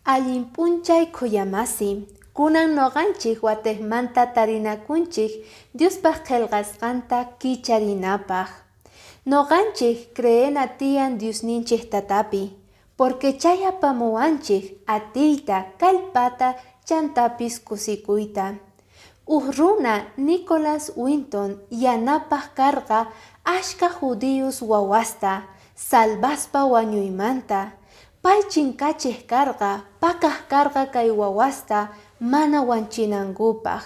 Allin p'unchay khuyamasi, kunan noqanchik watiqmanta tarinakunchik Diospaq qillqasqanta kicharinapaq. Noqanchik creena tiyan Diosninchik tatapi, porque chay apamuwanchik atiyta, kallpata, chantapis kusikuyta. Uj runa Nicholas Winton yanapaq karqa ashka judíos wawasta salvaspa wañuymanta. Pay chinkachiq karqa, pakaq karqa kay wawasta mana wanchinankupaq.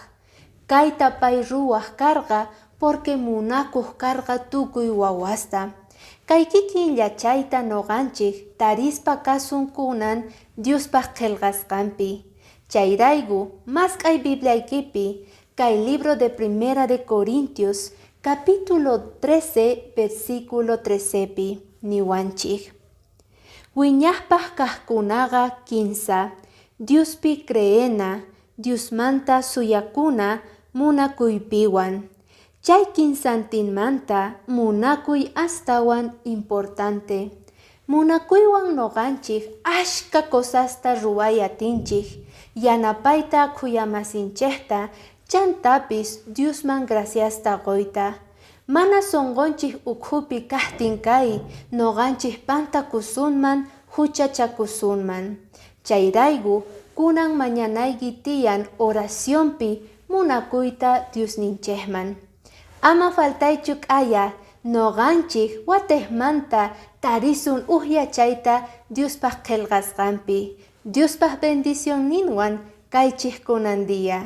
Kayta pay ruwaq karqa porque munakuq karqa tukuy wawasta. Kay kikin yachayta noqanchik tarispa kasun kunan Diospaq qillqasqanpi. Chayrayku mask'ay Bibliaykipi kay libro de Primera de Corintios capítulo 13 versículo 13pi niwanchik. Wiñaqpaq kaqkunaqa kinsa, Diospi creena, Diosmanta suyakuna munakuypiwan. Chay kinsantinmanta munakuy astawan importante. Munakuywan noqanchik ashka cosasta ruway atinchik, yanapayta khuyamasinchikta, chantapis Diosman graciasta quyta. Mana sunqunchik ukhupi kaqtin kay, noqanchik pantakusunman huchachakusunman. Chayrayku kunan mañanayki tiyan oracionpi munakuyta Diosninchikman. Ama faltaychu k'aya, noqanchik watiqmanta tarisun uj yachayta Diospaq qillqasqanpi. Diospaq bendicionninwan kaychik kunan día.